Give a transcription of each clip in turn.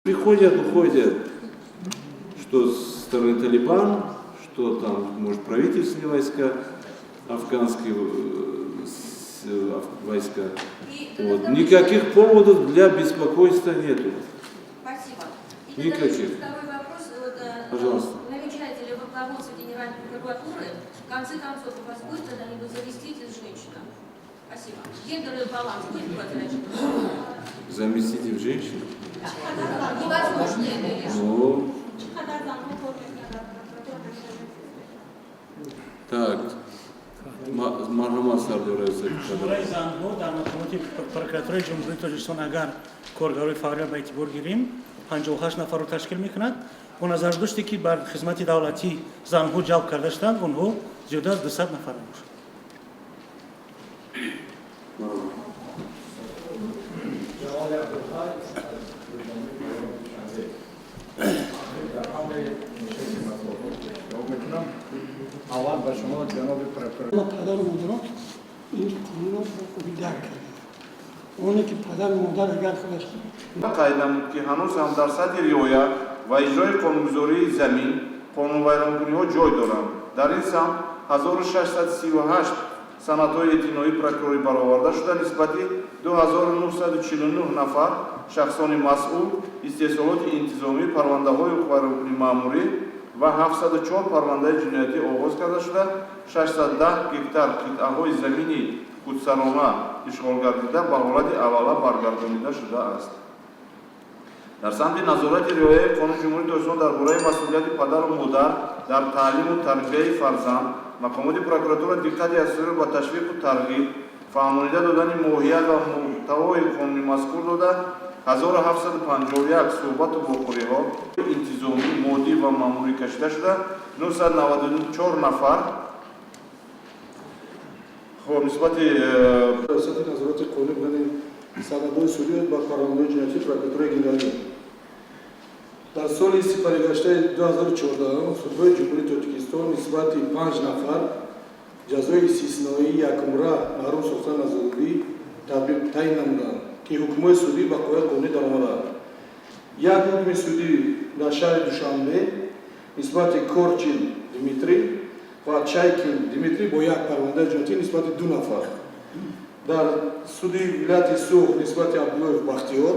Приходят, уходят, что с стороны Талибан, что там, может, правительственные войска, афганские войска. И Вот. тогда Никаких поводов для беспокойства нету. Спасибо. И тогда Никаких. еще второй вопрос. Вот, Пожалуйста. Намечаете ли вы руководство Генеральной прокуратуры, в конце концов, у вас будет когда-нибудь заместитель женщина? Спасибо. Гендерный баланс будет прозрачным? Заместитель женщин? Невозможно это или что? Ну, Чӣ қадар занҳо кор мекунанд дар прокуратура? Так. Марҳамат, Сардор. Шумораи занҳо дар мақомоти прокуратураи Ҷумҳурии Тоҷикистон, агар коргарои фаъолият ба эътибор гирем, 58 нафарро ташкил мекунад. Бо назардоште ки бар хизмати давлатӣ занҳо ҷалб карда шуданд, онҳо зиёда аз 200 нафар мебошанд. Ҷамол Абдулҳай аз рӯзномаи Паёми Душанбе. Дар амри нишасти матбуотӣ иштирок мекунам. Аввал ба шумо, ҷаноби прокурор. Ма падару модарон ин қонунро бо хубӣ дарк карданд, оне ки падару модар агар худаш Қайд намуд, ки ҳанӯз ҳам дар сатҳи риоя ва иҷрои қонунгузории замин қонунвайронкуниҳо ҷой доранд. Дар ин самт 1638 санадҳои эътиноии прокурорӣ бароварда шуда, нисбати 2949 нафар шахсони масъул истеҳсолоти интизомӣ, парвандаҳои ҳуқуқвайронкунии маъмурӣ ва 704 парвандаи ҷиноятӣ оғоз карда шуда, 610 гектар қитъаҳои замини худсарона ишғолгардида ба ҳолати аввала баргардонида шудааст. Дар самти назорати риояи Қонуни Ҷумҳурии Тоҷикистон дар бораи масъулияти падару модар дар таълиму тарбияи фарзанд мақомоти прокуратура диққати асосиро ба ташвиқу тарғиб, фаҳмонида додани моҳият ва муҳтавои қонуни мазкур дода, 1751 суҳбату вохӯриҳо интизомӣ, моддӣ ва маъмурӣ кашида шуда, 994 нафар, хоб, нисбати Раёсати назорати қонунӣ будани санадҳои судӣ ба парвандаҳои ҷиноятии Прокуратураи Генералӣ дар соли сипаригаштаи 2014 судҳои Ҷумҳурии Тоҷикистон нисбати панҷ нафар ҷазои истисноии якумра маҳрум сохтан аз озодӣ таъин намуданд, ки ҳукмҳои судӣ ба қувваи қонунӣ даромаданд. Як ҳукми судӣ дар шаҳри Душанбе нисбати Корчин Дмитрий ва Чайкин Дмитрий бо як парвандаи ҷиноятӣ нисбати ду нафар, дар суди вилояти Суғд нисбати Абдуллоев Бахтиёр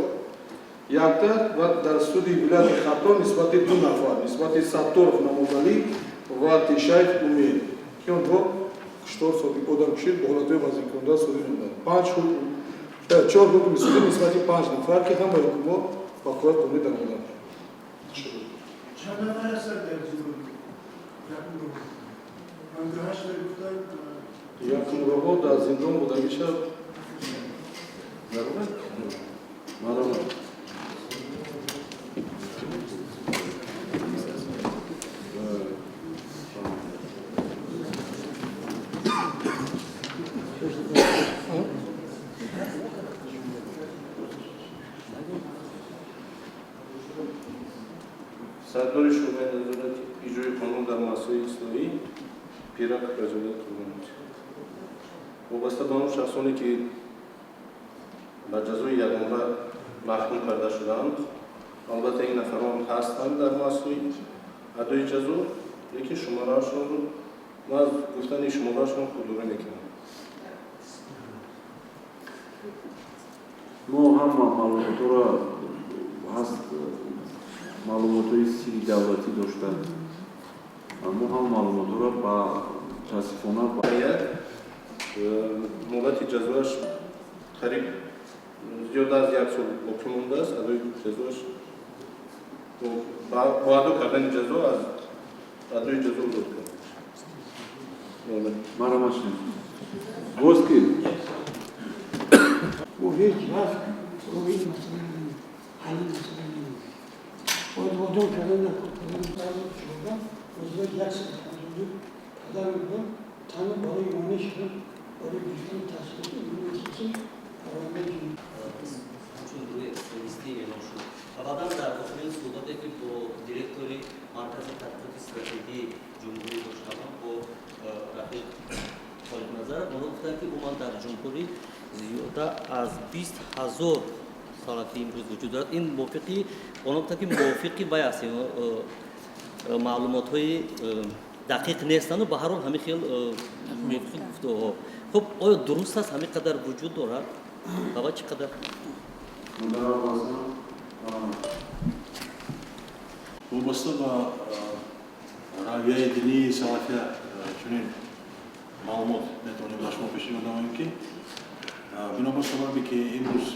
якта ва дар суди вилояти Хатлон нисбати ду нафар, нисбати Сатторов Намозалӣ ва Тишаев Умед, ки онҳо куштор, одамкушӣ бо ҳолатҳои вазнинкунанда содир намуданд. Панҷ ҳукм, чор ҳукми судӣ нисбати панҷ нафар, ки ҳамаи ҳукмҳо ба қувваи қонунӣ даромаданд. Чанд нафар ҳастанд дар зиндон? 58 гуфтанд. Якумроҳо дар зиндон будагиша. Марҳамат. Сардори шӯъбаи назорати иҷрои қонун дар муассисаҳои ислоҳӣ Пирак Раҷабзода Қурбонович. Вобаста ба он шахсоне, ки ба ҷазои ягонра маҳкум карда шудаанд, албатта, ин нафарон ҳастанд дар муассисаҳои адои ҷазо, лекин шумораашонро ман аз гуфтани шумораашон худдорӣ мекунам. Мо ҳама маълумотҳоро ҳаст, маълумотҳои сири давлатӣ дошта, мо ҳама маълумотҳоро ба мутаассифона Як муҳлати ҷазояш қариб зиёда аз як сол боқӣ мондааст. Адои ҷазояш, бо адо кардани ҷазо аз адои ҷазо озод кард. Марҳамат, боз ки. Мо ҳеҷ вақт роҳи масъала ҳалли масъала намекунем. Бояд водор кардан накор 14 ҳозир 152 падару модар танҳо барои монеъ шудан барои гирифтани таҳсилоти илмии асосӣ парвандаи ҷиноятӣ Ҳамчун гурӯҳи экстремистӣ эълон шуд ва баъдан дар охирин суҳбате, ки бо директори Маркази тадқиқоти стратегии ҷумҳурӣ доштам, бо рафиқ Холиқназаров, онҳо гуфтанд, ки умуман дар ҷумҳурӣ зиёда аз 20 000 Салафӣ имрӯз вуҷуд дорад. Ин мувофиқи онҳо гуфтанд, ки мувофиқи вай аст, маълумотҳои дақиқ нестанду ба ҳар ҳол ҳамин хел мувофиқи гуфтуҳо. Хуб, оё дуруст аст, ҳамин қадар вуҷуд дорад ва чӣ қадар? Вобаста ба равияи динии салафия чунин маълумот метавонем ба шумо пешниҳод намоем, ки бинобар сабабе ки имрӯз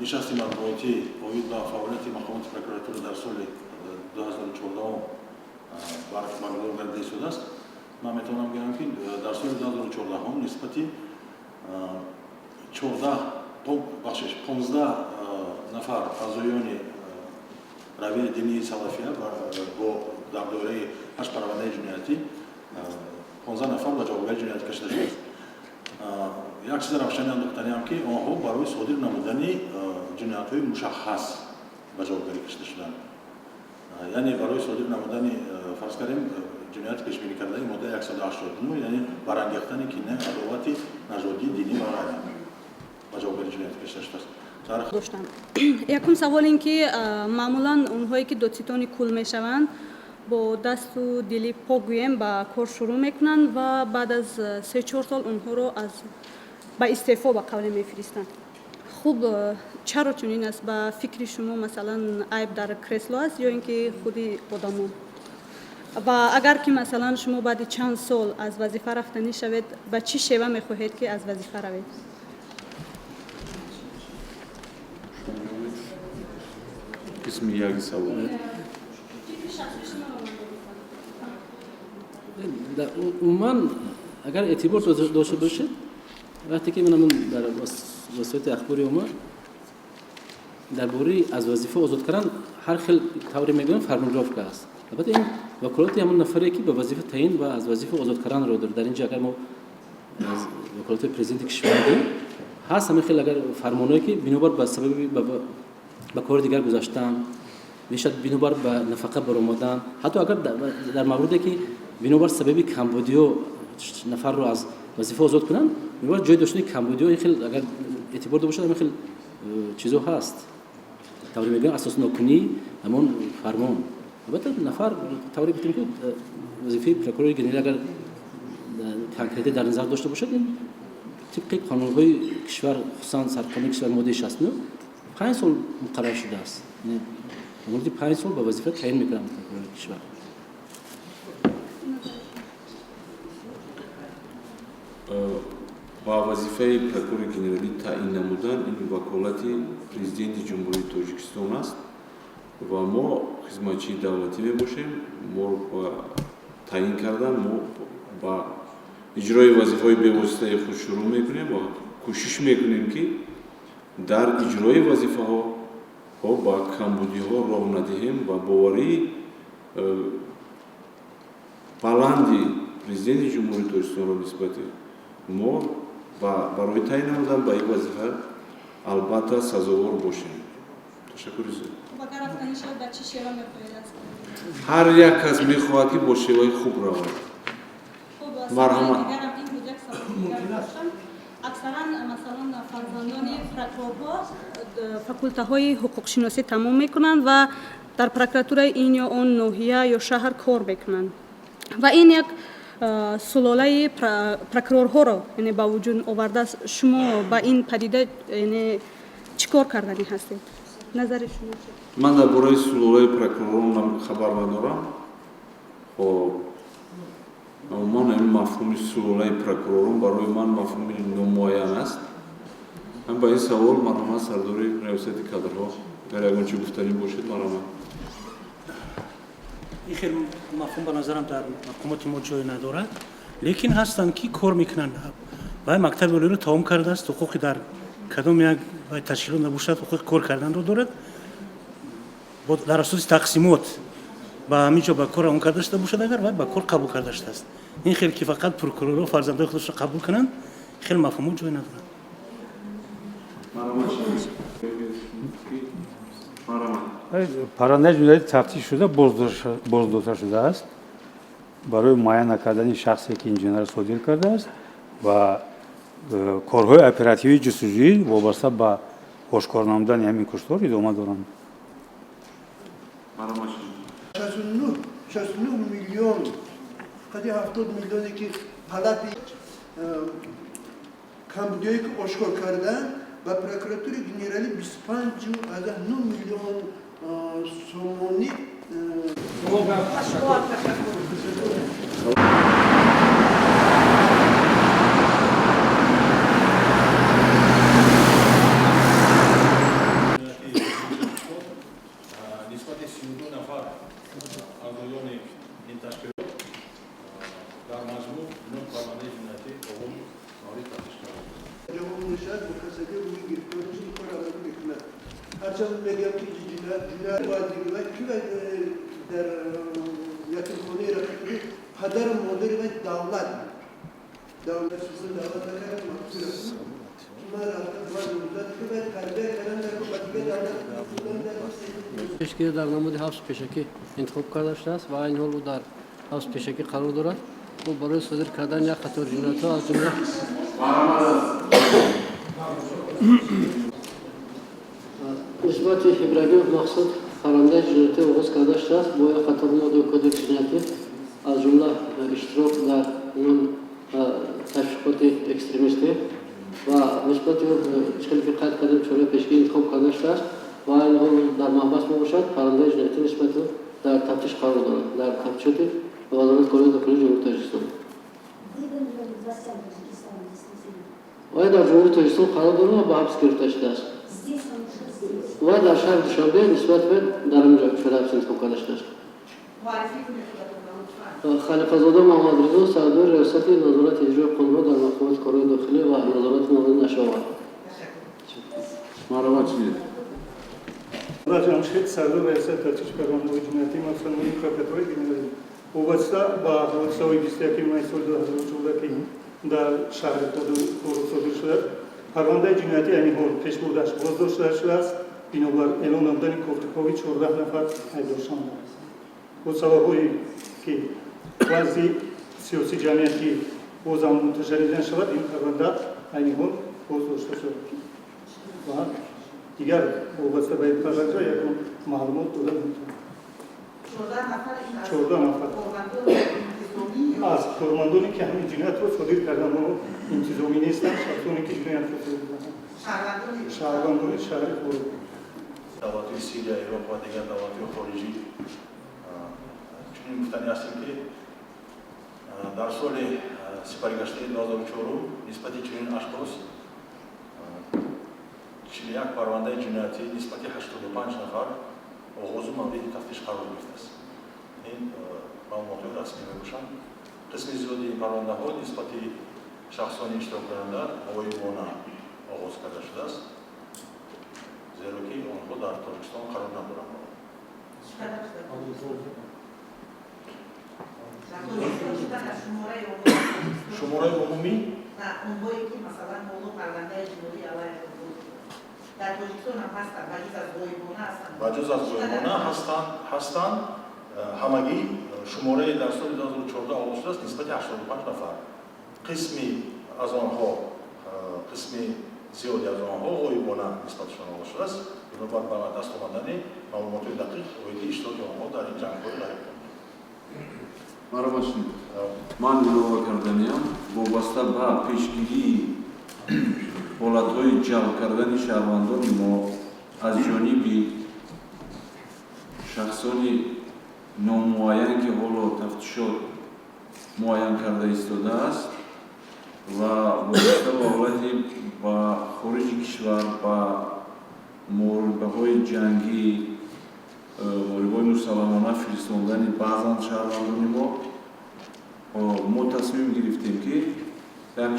нишасти матбуотӣ оид ба фаъолияти мақомоти прокуратура дар соли 2014 баргузор гардида истодааст, ман метавонам гӯям, ки дар соли 2014 нисбати 14, бахшиш, 15 нафар аъзоёни равияи динии салафия бо дар доираи ҳашт парвандаи ҷиноятӣ 15 нафар ба ҷавобгарии ҷиноятӣ кашида шудааст. Як чизи равшанӣ андохтаниам, ки онҳо барои содир намудани ҷиноятҳои мушаххас ба ҷавобгарӣ кашида шуданд, яъне барои содир намудани, фарз кардем, ҷинояти пешбинӣ кардаи моддаи 189, яъне барангехтани кина, адовати нажодӣ, динӣ ва ғайра ба ҷавобгарии ҷиноятӣ кашида шудааст. Доштам якум савол ин ки маъмулан онҳое ки додситони кул мешаванд, бо дасту дили пок гӯем ба кор шурӯъ мекунанд ва баъд аз 3-4 сол онҳоро аз ба истеъфо ба қавле мефиристанд. Хуб, чаро чунин аст? Ба фикри шумо, масалан, айб дар кресло аст ё ин ки худи одамон? Ва агар ки, масалан, шумо баъди чанд сол аз вазифа рафтанӣ шавед, ба чӣ шева мехоҳед ки аз вазифа равед? Қисми яки савол. Умуман, агар эътибор дошта бошед, вақте ки ман дар васоити ахбори омма дар бораи аз вазифа озод кардан ҳар хел тавре мегӯям, формулировка аст. Албатта, ин ваколати ҳамон нафаре, ки ба вазифа таъин ва аз вазифа озод карданро дорад. Дар ин ҷо агар мо аз ваколати президенти кишвар гӯем, ҳаст ҳамин хел агар фармоное, ки бинобар ба сабаби ба кори дигар гузаштан мешавад, бинобар ба нафақа баромадан, ҳатто агар дар мавриде ки бинобар сабаби камбудиҳо нафарро аз вазифа озод кунанд, бинобар ҷой доштани камбудиҳо, ин хел агар эътибор дошта бошад, ҳамин хел чизо ҳаст, тавре мегӯям, асоснокунии ҳамон фармон. Албатта, нафар, тавре гуфтем, ки вазифаи прокурори генералӣ агар конкретӣ дар назар дошта бошад, ин тибқи қонунҳои кишвар, хусусан сарқонуни кишвар, моддаи 69, 5 сол муқаррар шудааст. Муддати 5 сол ба вазифа таъин мекунанд прокурори кишвар. Ба вазифаи прокурори генералӣ таъин намудан ин ваколати президенти Ҷумҳурии Тоҷикистон аст ва мо хизматчии давлатӣ мебошем. Моро таъин кардан, мо ба иҷрои вазифаҳои бевоситаи худ шурӯъ мекунем ва кӯшиш мекунем, ки дар иҷрои вазифаҳо ба камбудиҳо роҳ надиҳем ва боварии баланди президенти Ҷумҳурии Тоҷикистонро нисбати мо барои таъин намудан ба ин вазифа албатта сазовор бошем. Ташаккури зиёд. Ҳар як кас мехоҳад, ки бо шеваи хуб равад. Марҳамат. Аксаран, масалан, фарзандони прокурорҳо факултаҳои ҳуқуқшиносӣ тамом мекунанд ва дар прокуратураи ин ё он ноҳия ё шаҳр кор мекунанд ва ин як сулолаи прокурорҳоро, яъне, ба вуҷуд овардааст. Шумо ба ин падида, яъне, чӣ кор карданӣ ҳастед? Назари шумо? Ман дар бораи сулолаи прокуророн хабар надорам. Хоб, умуман ин мафҳуми сулолаи прокуророн барои ман мафҳуми номуайян аст. Ҳам ба ин савол марҳамат, сардори раёсати кадрҳо, агар ягон чӣ гуфтанӣ бошед, марҳамат. Ин хел мафҳум ба назарам дар мақомоти мо ҷой надорад, лекин ҳастанд, ки кор мекунанд. Вай мактаби олиро тамом кардааст, ҳуқуқи дар кадом як вай ташкилот набошад, ҳуқуқи кор карданро дорад. Дар асоси тақсимот ба ҳамин ҷо ба кор равон карда шуда бошад, агар вай ба кор қабул карда шудааст. Ин хел ки фақат прокурорҳо фарзандои худашро қабул кунанд, хел мафҳумҳо ҷой надорад. Парвандаи ҷиноятӣ тафтиш шуда, боздошта шудааст барои муайян накардани шахсе, ки ин ҷиноятро содир кардааст, ва корҳои оперативии ҷустуҷӯӣ вобаста ба ошкор намудани ҳамин куштор идома доранд. 69 миллион, қади 70 миллионе ки палати камбудиҳое ки ошкор карданд, ба прокуратураи генералӣ 25,9 миллион сомонӣ. Нисбати 32 нафар аъзоёни ин ташкилот дар маҷмӯъ нӯҳ парвандаи ҷиноятӣ оғоз маврид тафтиш карда. Ҷавоб мешавад, бо касалии рӯҳӣ гирифтор мешавад, ин кор амалӣ мекунад. Ҳарчанд мегӯям, ки ҷиноят бояд дигар ки дар ятимхонаи рафиқӣ падару модари вай давлат буд. Давлат давлат накард, маҳбус рафт. Ман рафта бояд муддат ки бояд тарбия кардан дар ба дигар давлат. Пешгирӣ дар намуди ҳабс пешакӣ интихоб карда шудааст ва айни ҳол ӯ дар ҳабс пешакӣ қарор дорад. Ӯ барои содир кардани як қатор ҷиноятҳо, аз ҷумла нисбати Ибрагимов Мақсуд парвандаи ҷиноятӣ оғоз карда шудааст бо як қатор моддаи кодекси ҷиноятӣ, аз ҷумла иштирок дар ташвиқоти экстремистӣ, ва нисбати ӯ, чӣ хеле ки қайд кардем, чораи пешгирӣ интихоб карда шудааст ва айни ҳол дар маҳбас мебошад. Парвандаи ҷиноятӣ нисбати ӯ дар тафтиш қарор дорад дар тафтишоти Вазорати корҳои дохилии Ҷумҳурии Тоҷикистон. Вай дар Ҷумҳурии Тоҷикистон қарор дорад ва ба ҳабс гирифта шудааст. Вай дар шаҳри Душанбе, нисбат ба дар инҷо чораи ҳабс интихоб карда шудааст. Халифазода Муҳаммадризо, сардори Риёсати назорати иҷрои қонунҳо дар мақомоти корҳои дохилӣ ва назорати маводи нашъаовар. Марҳамат чинед. Ҷамшед, сардор раёсати тафтиши парвандаҳои ҷиноятӣ, махсусан муҳим прокуратураи генералӣ. Вобаста ба ҳодисаҳои 21 майи соли 2014, ки дар шаҳри Хоруғ содир шудааст, парвандаи ҷиноятӣ айни ҳол пешбурдаш боздошта шудааст бинобар эълон намудани кофтукови 14 нафар айбдоршаванда. Бо сабабҳое ки вазъи сиёсӣ ҷамъиятӣ бозам мунташарида шавад, ин парванда айни ҳол боздошта шуд ва дигар вобаста ба ин парванда ягон маълумот дода наметавонам. 14 нафар аз кормандоне, ки ҳамин ҷиноятро содир карданд, онҳо интизомӣ нестанд, шахсоне, ки ҷиноятро содир карданд, шаҳрвандони шаҳри Хоруғ. Давлатҳои Сирия, Ироқ ва дигар давлатҳои хориҷӣ. Чунин гуфтанӣ ҳастем, ки дар соли сипаригаштаи 2004 нисбати чунин ашхос 41 парвандаи ҷиноятӣ нисбати 85 нафар оғозу мавриди тафтиш қарор гирифтааст. Ин маълумотҳои расмӣ мебошанд. Қисми зиёди ин парвандаҳо нисбати шахсони иштироккунанда ғоибона оғоз карда шудааст, зеро ки онҳо дар Тоҷикистон қарор надоранд. Шумораи умумӣ? Онҳое ки, масалан, ҳоло парвандаи ҷиноӣ алайҳи дар Тоҷикистон ҳам ҳастанд, ба ҷуз аз ғоибона ҳастанд. Ба ҷуз аз ғоибона ҳастанд. Ҳамагӣ шумораи дар соли 2014 оғоз шудааст нисбати 85 нафар. Қисми аз онҳо, қисми зиёди аз онҳо ғоибона нисбатшон оғоз шудааст, бинобар ба даст омадани маълумотҳои дақиқ оиди иштироки онҳо дар ин ҷангҳои ғайриқонунӣ. Марҳамат шунед. Ман илова карданиам, вобаста ба пешгирии ҳолатҳои ҷалб кардани шаҳрвандони мо аз ҷониби шахсони номуайян, ки ҳоло тафтишот муайян карда истодааст, ва вобаста ба ҳолати ба хориҷи кишвар ба муҳорибаҳои ҷангӣ, муҳорибаҳои мусаллаҳона фиристондани баъзан шаҳрвандони мо, мо тасмим гирифтем, ки як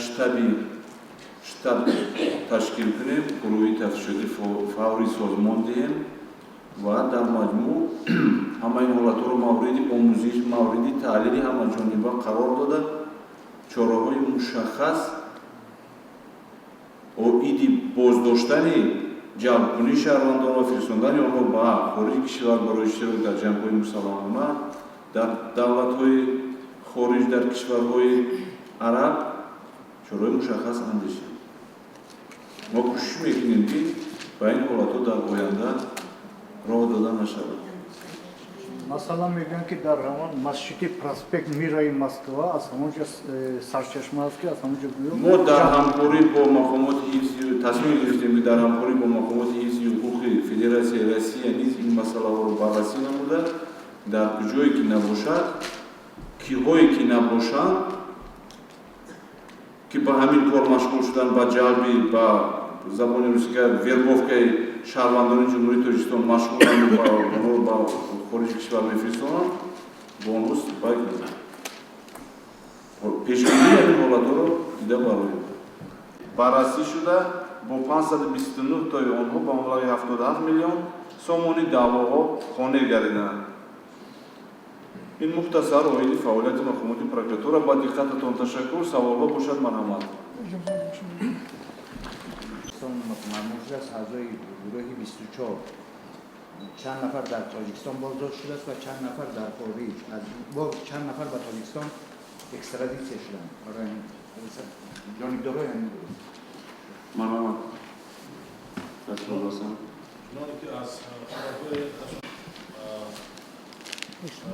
штаб ташкил кунем, гурӯҳи тафтишотӣ фаврӣ созмон диҳем ва дар маҷмӯъ ҳамаи ин ҳолатҳоро мавриди омӯзиш, мавриди таҳлили ҳамаҷониба қарор дода, чораҳои мушаххас оиди боздоштани ҷалбкунии шаҳрвандон ва фиристондани онҳо ба хориҷи кишвар барои иштирок дар ҷангҳои мусаллаҳона дар давлатҳои хориҷ, дар кишварҳои араб чораҳои мушаххас андешем. Мо кӯшиш мекунем, ки Ба ин ҳолатҳо дар оянда роҳ дода нашавад. Масалан, мегӯянд, ки дар ҳамон масҷиди проспект Мираи Москва аз ҳамон ҷо сарчашма аст, ки аз ҳамон ҷо гӯё Мо дар ҳамкорӣ бо мақомоти ҳифзи тасмим гирифтем, ки дар ҳамкорӣ бо мақомоти ҳифзи ҳуқуқи Федератсияи Россия низ ин масъалаҳоро баррасӣ намуда, дар куҷое ки набошад, киҳое ки набошанд, ки ба ҳамин кор машғул шудан, ба ҷалби, ба забони русига вербовкаи шаҳрвандони Ҷумҳурии Тоҷикистон машғуланд, онҳоро ба хориҷи кишвар мефиристонанд, бо онҳо бояд пешгирии ҳамин ҳолатҳоро дида бароем. Баррасӣ шуда, бо 529 тои онҳо ба маблағи 77 миллион сомонӣ даъвоҳо қонеъ гардиданд. Ин мухтасар оиди фаъолияти мақомоти прокуратура. Ба диққататон ташаккур. Саволҳо бошад, марҳамат. Мамнун шудааст. Аъзои гурӯҳи 24 чанд нафар дар Тоҷикистон боздошт шудааст ва чанд нафар дар хориҷ, чанд нафар ба Тоҷикистон экстрадитсия шуданд, ҷонибдорои ҳамин гурӯҳ? Марҳамат. Чуноне ки аз хабарҳои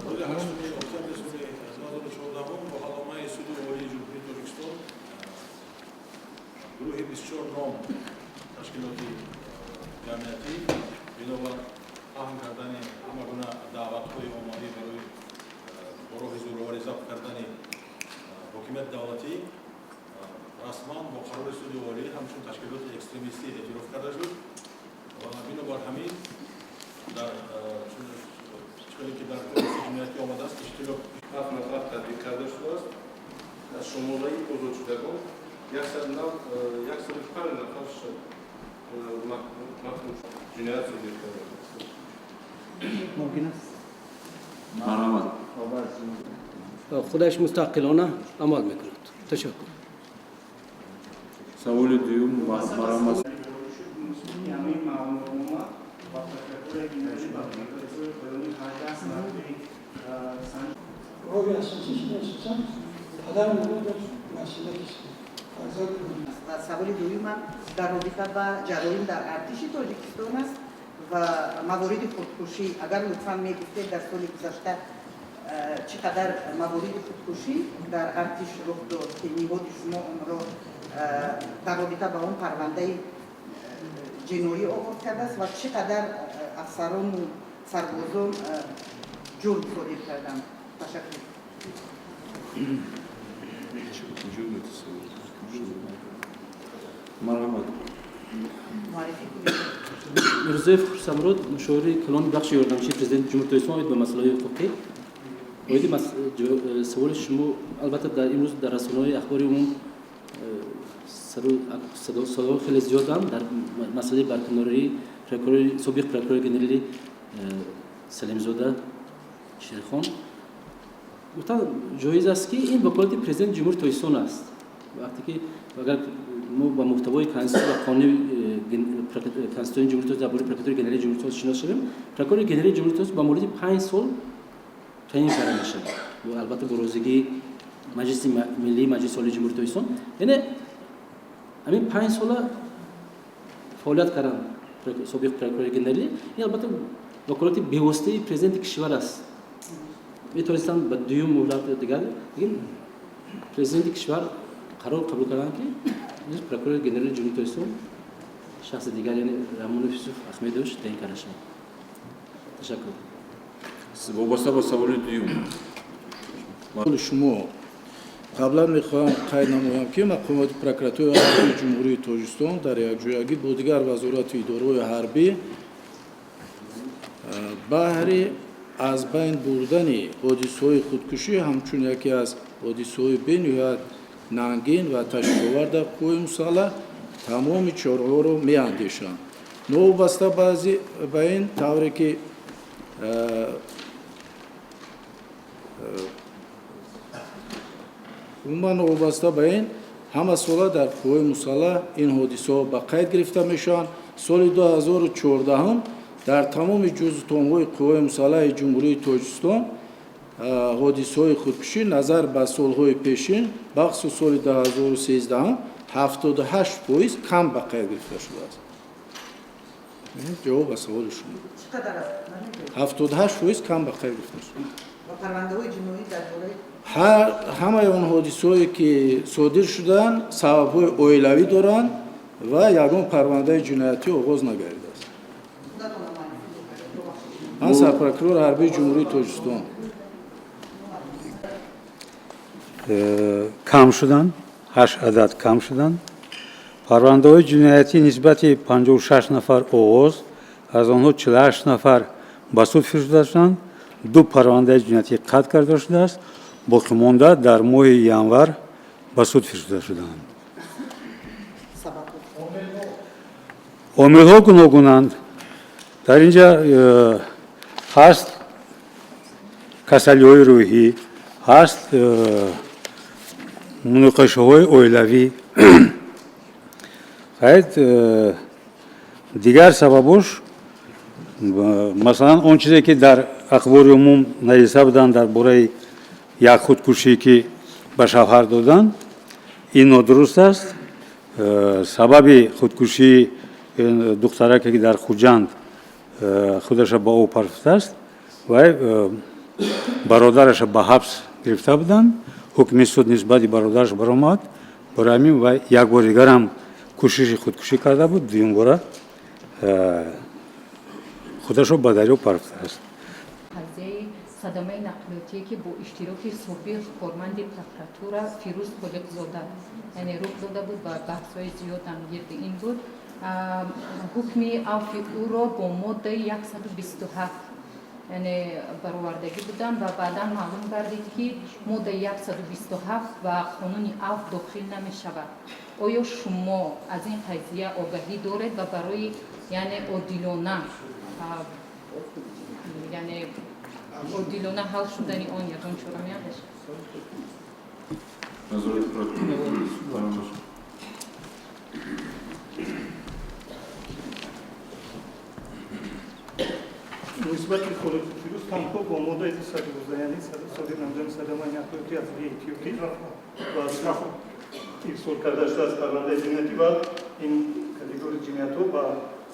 рӯзи 8 октябри соли 2014 бо ҳалномаи Суди Олии Ҷумҳурии Тоҷикистон гурӯҳи 24 ном ташкилоти ҷамъиятӣ бинобар паҳн кардани ҳама гуна даъватҳои оммавӣ барои бо роҳи зӯроварӣ забт кардани ҳокимияти давлатӣ расман бо қарори Суди Олӣ ҳамчун ташкилоти экстремистӣ эътироф карда шуд ва бинобар ҳамин дар чӣ ки дар Кодекси ҷиноятӣ омадааст, иштирок Ҳафт нафар тадбир карда шудааст. Аз шумораи озодшудагон 105 нафар маҳкум ҷиноят содир карда. Мумкин аст? Марҳамат. Худаш мустақилона амал мекунад. Ташаккур. Саволи дуюм, марҳамат. Ҳамин маълумотнома ба прокуратураи генералӣ, ба прокуратураи поёнӣ 18 маротиби Роҳи асосӣ асосан падару модар масъулият аст, фарзанд. Ва саволи дуюмам дар робита ба ҷароим дар артиши Тоҷикистон аст ва мавориди худкушӣ. Агар лутфан мегуфтед, дар соли гузашта чӣ қадар мавориди худкушӣ дар артиш рух дод, ки ниҳоди шумо онро дар робита ба он парвандаи ҷиноӣ оғоз кардааст ва чӣ қадар афсарону сарбозон ҷурм содир карданд? Ташаккур. Марҳамат. Мирзоев Хурсамрод, мушовири калони бахши ёрдамчии Президенти Ҷумҳурии Тоҷикистон оид ба масъалаҳои ҳуқуқӣ. Оиди саволи шумо, албатта, дар имрӯз дар расонаҳои ахбори умум садоҳо хеле зиёданд дар масъалаи барканории собиқ прокурори генерали Салимзода Шерхон. Гуфтан ҷоиз аст, ки ин ваколати Президенти Ҷумҳурии Тоҷикистон аст. Вақте ки агар мо ба муҳтавои конститутсия ва қонуни конститутсияи Ҷумҳурии Тоҷикистон дар бораи прокуратураи генералии Ҷумҳурии Тоҷикистон шинос шавем, прокурори генералии Ҷумҳурии Тоҷикистон ба муддати 5 сол таъин карда мешавад, албатта, бо розигии Маҷлиси Миллии, Маҷлиси Олии Ҷумҳурии Тоҷикистон. Яъне ҳамин 5 сола фаъолият кардан собиқ прокурори генералӣ, ин, албатта, ваколати бевоситаи президенти кишвар аст. Метавонистанд ба дуюм муҳлат дигар, лекин президенти кишвар қарор қабул карданд, ки прокурори генералии Ҷумҳурии Тоҷикистон шахси дигар, яъне Раҳмонов Юсуф Ахмедович, таъин карда шавад. Ташаккур. Вобаста ба саволи дуюм. Шумо қаблан мехоҳам қайд намоям, ки мақомоти прокуратураи ҳарбии Ҷумҳурии Тоҷикистон дар якҷоягӣ бо дигар вазорату идораҳои ҳарбӣ баҳри аз байн бурдани ҳодисаҳои худкушӣ ҳамчун яке аз ҳодисаҳои бениҳоят нангин ва ташвишовар дар қувваи мусаллаҳ тамоми чораҳоро меандешанд. Новобаста ба ин, тавре ки умуман новобаста ба ин, ҳама сола дар қувваи мусаллаҳ ин ҳодисаҳо ба қайд гирифта мешаванд. Соли 2014 дар тамоми ҷузътомҳои қувваи мусаллаҳи Ҷумҳурии Тоҷикистон ҳодисаҳои худкушӣ назар ба солҳои пешин, бахусус соли 2013, 78% кам ба қайд гирифта шудааст. Ҷавоб ба саволи шумо. Чӣ қадар аст? 78% кам ба қайд гирифта шуд. Ва парвандаҳои ҷиноӣ дар бораи Ҳамаи он ҳодисаҳое, ки содир шуданд, сабабҳои оилавӣ доранд ва ягон парвандаи ҷиноятӣ оғоз нагардидааст. Ман сарпрокурори ҳарбии Ҷумҳурии Тоҷикистон. Кам шуданд, ҳашт адад кам шуданд. Парвандаҳои ҷиноятӣ нисбати 56 нафар оғоз, аз онҳо 48 нафар ба суд фиристода шуданд, ду парвандаи ҷиноятӣ қатъ карда шудааст, боқимонда дар моҳи январ ба суд фиристода шуданд. Омилҳо гуногунанд. Дар ин ҷа ҳаст касалиҳои рӯҳӣ, ҳаст муноқишаҳои оилавӣ. Хайд, дигар сабабош, масалан, он чизе, ки дар ахбори умум нависта буданд дар бораи як худкушӣ, ки ба шавҳар доданд, ин нодуруст аст. Сабаби худкушии духтараке, ки дар Хуҷанд худаша ба об партофтааст, вай бародараша ба ҳабс гирифта буданд, ҳукми суд нисбати бародараш баромад, барои ҳамин вай як бори дигарам кӯшиши худкушӣ карда буд, дуюмбора худашро ба дарё партофтааст. Қазияи садамаи нақлиётие, ки бо иштироки собиқ корманди прокуратура Фирӯз Холиқзода, яъне, рух дода буд ва баҳсҳои зиёдам гирди ин буд, ҳукми авфи ӯро бо моддаи 127, яъне, баровардагӣ буданд ва баъдан маълум гардид, ки моддаи 127 ба қонуни авф дохил намешавад. Оё шумо аз ин қазия огаҳӣ доред ва барои, яъне, одилона, яъне, одилона ҳал шудани он ягон чора меандешед? Назорати прокуратура. Нисбати Холиқи Фирӯз танҳо бо моддаи 212, яъне содир намудани садамаи нақлиётӣ аз рӯи эҳтиётӣ ва ирсол карда шудааст парвандаи ҷиноятӣ ва ин категорияи ҷиноятҳо ба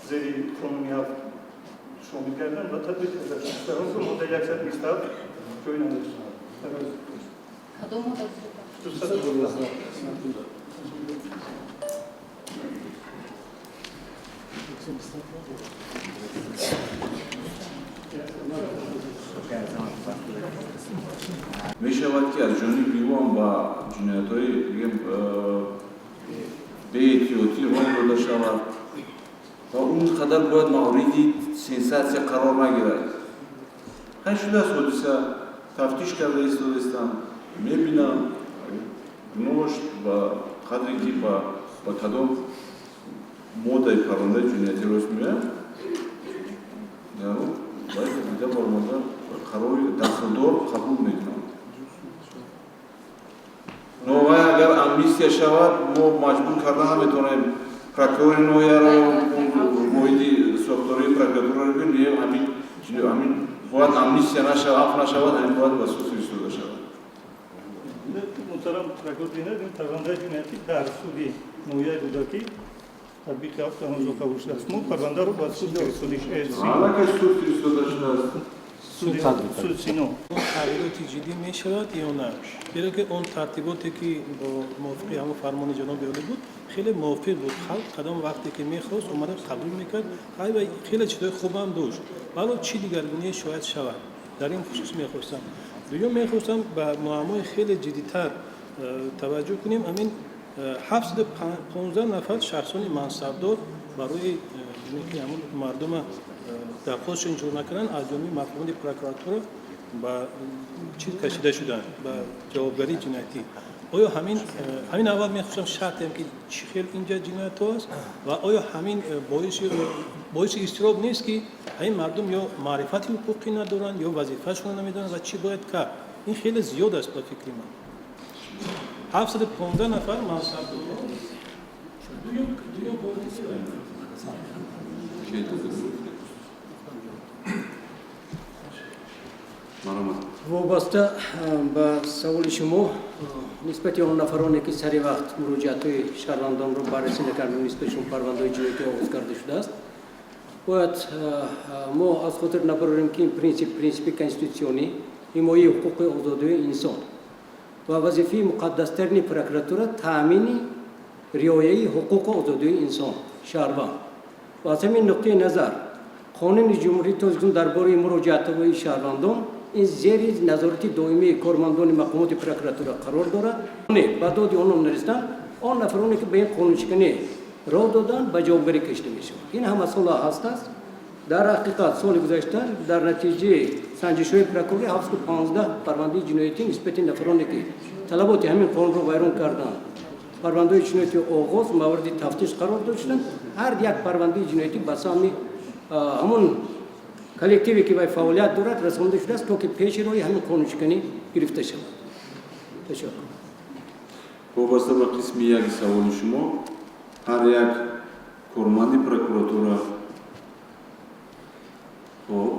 зери қонуни авф шомил гарданд ва татбиқ карда шудааст. Дар он моддаи 127 ҷой надошт. Кадом модда? 212. Мешавад, ки аз ҷониби ӯ ҳам ба ҷиноятҳои, бигем, беэҳтиётӣ роҳ дода шавад ва он қадар бояд мавриди сенсатсия қарор нагирад. Хай, шудааст ҳодиса, тафтиш карда истодаистам, мебинам гуноҳш ба қадре, ки ба кадом моддаи парвандаи ҷиноятӣ рост меояд, бояд дида баромада қарори дахлдор қабул мекунам. Но вай агар амнистия шавад, мо маҷбур карда наметавонем прокурори ноҳияро, воҳиди сохтории прокуратураро, ки не, ҳамин бояд амнистия нашавад, афв нашавад, ҳамин бояд ба суд фиристода шавад. Муҳтарам прокурор, ин парвандаи ҷиноятӣ дар суди ноҳияи Рӯдакӣ татбиқи афв ҳанӯз қабул шудааст. Мо парвандаро ба суд фиристодем. Аллакай суд фиристода шудааст. Суд Сино. Тағйироти ҷиддӣ мешавад ё на? Зеро ки он тартиботе, ки бо мувофиқи ҳамон фармони ҷаноби олӣ буд, хеле мувофиқ буд. Халқ кадом вақте ки мехост, омада қабул мекард ва хеле чизҳои хубам дошт. Вало чӣ дигаргуние шояд шавад дар ин хусус мехостам. Дуюм, мехостам ба муаммои хеле ҷиддитар таваҷҷӯҳ кунем. Ҳамин 715 нафар шахсони мансабдор барои ки ҳамон мардума дархостшон иҷро накарданд, аз ҷониби мақомоти прокуратура ба чиз кашида шуданд, ба ҷавобгарии ҷиноятӣ. Оё ҳамин аввал мехостам шарҳ диҳам, ки чӣ хел инҷа ҷиноятҳо аст ва оё ҳамин боиси изтироб нест, ки ҳамин мардум ё маърифати ҳуқуқӣ надоранд, ё вазифаашонро намедонанд ва чӣ бояд кард? Ин хеле зиёд аст ба фикри ман, 715 нафар мансабдорон. Дуюм. Вобаста ба саволи шумо нисбати он нафароне, ки сари вақт муроҷиатҳои шаҳрвандонро баррасӣ накарда, нисбатшон парвандаҳои ҷиноятӣ оғоз карда шудааст. Бояд мо аз хотир набарорем, ки ин принсип, принсипи конститутсионӣ, ҳимояи ҳуқуқи озодии инсон ва вазифаи муқаддастарини прокуратура таъмини риояи ҳуқуқу озодии инсон, шаҳрванд. Ва аз ҳамин нуқтаи назар Қонуни Ҷумҳурии Тоҷикистон дар бораи муроҷиатҳои шаҳрвандон ин зери назорати доимии кормандони мақомоти прокуратура қарор дорад. Ба доди онон нарасиданд, он нафароне ки ба ин қонуншиканӣ роҳ доданд, ба ҷавобгарӣ кашида мешаванд. Ин ҳама сола ҳаст аст. Дар ҳақиқат, соли гузашта дар натиҷаи санҷишҳои прокурорӣ 715 парвандаи ҷиноятӣ нисбати нафароне ки талаботи ҳамин қонунро вайрон карданд, парвандаҳои ҷиноятӣ оғоз, мавриди тафтиш қарор дода шуданд. Ҳар як парвандаи ҷиноятӣ ба саҳми ҳамон коллективе ки вай фаъолият дорад расонда шудааст, то ки пеши роҳи ҳамин қонуншиканӣ гирифта шавад. Ташаккур. Вобаста ба қисми яки саволи шумо, ҳар як корманди прокуратура, хоб,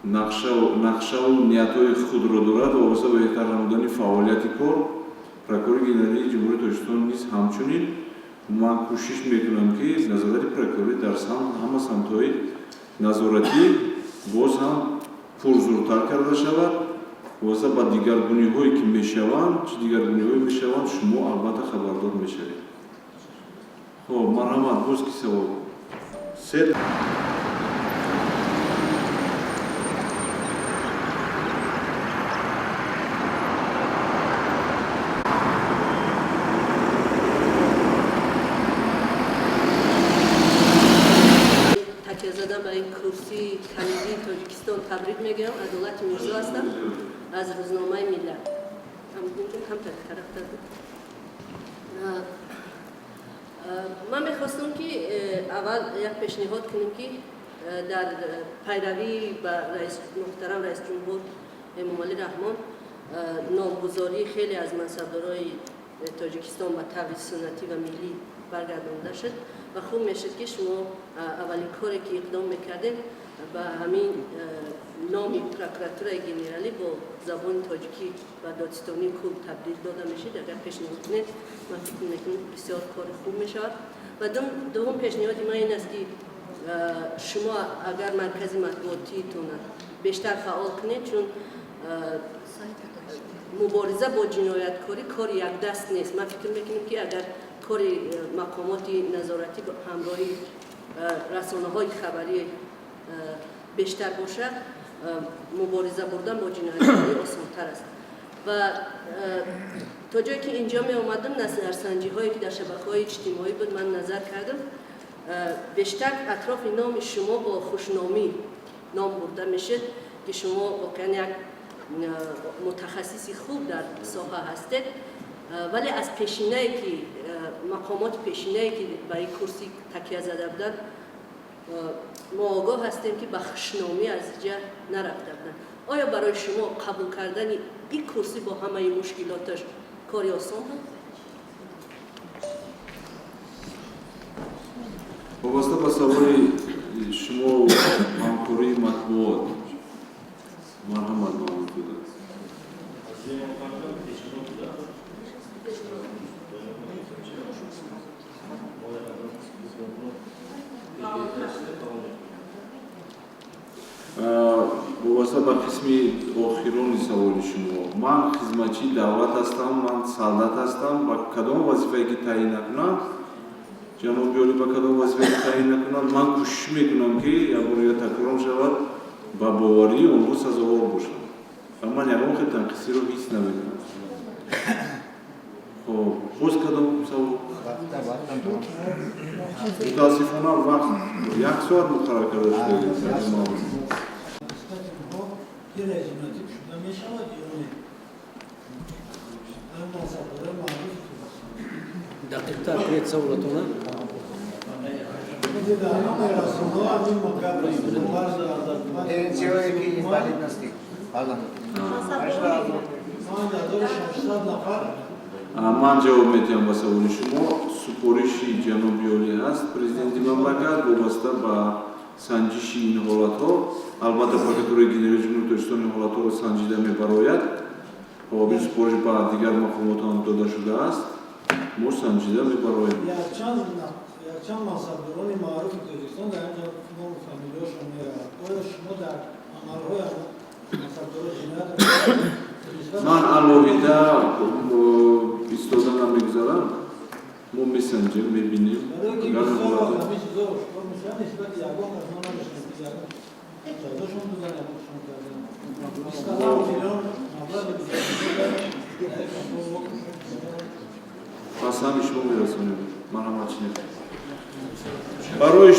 нақшаву ниятҳои худро дорад вобаста ба беҳтар намудани фаъолияти кор. Прокурори генералии Ҷумҳурии Тоҷикистон низ ҳамчунин. Ман кӯшиш мекунам, ки назорати прокурорӣ дар ҳама самтҳои назоратӣ боз ҳам пурзуртар карда шавад. Вобаста ба дигаргуниҳое ки мешаванд, чӣ дигаргуниҳое мешаванд, шумо албатта хабардор мешавед. Хоб, марҳамат, боз ки савол се. Такя задан ба ин курсии калидии Тоҷикистон табрик мегӯям. Адолати Мирзо ҳастам аз рӯзномаи Миллат. Камтар тарафтар. Ман мехостам, ки аввал як пешниҳод кунем, ки дар пайравӣ ба муҳтарам раисҷумҳур Эмомалӣ Раҳмон номгузории хеле аз мансабдорои Тоҷикистон ба таври суннатӣ ва миллӣ баргардонда шуд ва хуб мешуд, ки шумо аввалин коре ки иқдом мекардем, ба ҳамин номи прокуратураи генералӣ бо забони тоҷикӣ ба додситонии кул табдил дода мешид. Агар пешниҳод кунед, ман фикр мекунам, бисёр кори хуб мешавад. Ва дуввум пешниҳоди ман ин аст, ки шумо агар маркази матбуотиитонро бештар фаъол кунед, чун мубориза бо ҷинояткорӣ кори якдаст нест. Ман фикр мекунам, ки агар кори мақомоти назоратӣ ҳамроҳи расонаҳои хабарӣ бештар бошад, мубориза бурдан бо ҷинояткорӣ осонтар аст. Ва то ҷое ки инҷо меомадам, назарсанҷиҳое ки дар шабакаҳои иҷтимоӣ буд, ман назар кардам, бештар атрофи номи шумо бо хушномӣ ном бурда мешуд, ки шумо воқеан як мутахассиси хуб дар соҳа ҳастед. Вале аз пешинае ки мақомоти пешинае ки ба ин курсӣ такя зада буданд, мо огоҳ ҳастем, ки ба хушномӣ аз инҷа нарафта буданд. Оё барои шумо қабул кардани ин курсӣ бо ҳамаи мушкилоташ кори осон буд? Вобаста ба саволи шумо, ҳамкории матбуот, марҳамат, Маҳмудзода. Вобаста ба қисми охирони саволи шумо, ман хизматчии давлат ҳастам, ман солдат ҳастам. Ба кадом вазифае ки таъин накунам, ҷаноби олӣ ба кадом вазифае ки таъин накунам, ман кӯшиш мекунам, ки якбор дигар такрорам шавад, ба боварии онҳо сазовор бошам ва ман ягон хел танқисиро ҳис намекунам. Хоб, боз кадом савол? Мутаассифона, вақт як соат муқаррар карда шуда. Дилаи ҷиноятӣ шуда мешавад ё не? Ҳам мансабдорои маъруфи Тоҷикистон. Дақиқтар кунед саволатона. Дар ҳамаи расонаҳо ҳамин гап. Пенсияҳое ки инвалидности баланд. 5600 нафар. Ман ҷавоб медиҳам ба саволи шумо. Супориши ҷаноби олӣ ҳаст, президенти мамлакат, вобаста ба санҷиши ин ҳолатҳо. Албатта, прокуратураи генералии Ҷумҳурии Тоҷикистон ин ҳолатҳоро санҷида мебарояд. Хоб, ин супориш ба дигар мақомот ҳам дода шудааст, мо санҷида мебароем. Якчанд Якчанд мансабдорони маъруфи Тоҷикистон дар инҷо ному фамилияшон меравад. Оё шумо дар амалҳои мансабдоро ҷиноят? Ман алоҳида истода намегузарам, мо месанҷем, мебинем. Барои ки бисёр вақт ҳамин чизо ошкор мешавад, нисбати ягон кас мо намешавем, ки ягон ҷазошон доданд, ягоншон карданд. 27 миллион маблағи. Пас ҳами шумо мерасонем, марҳамат, чинед барои.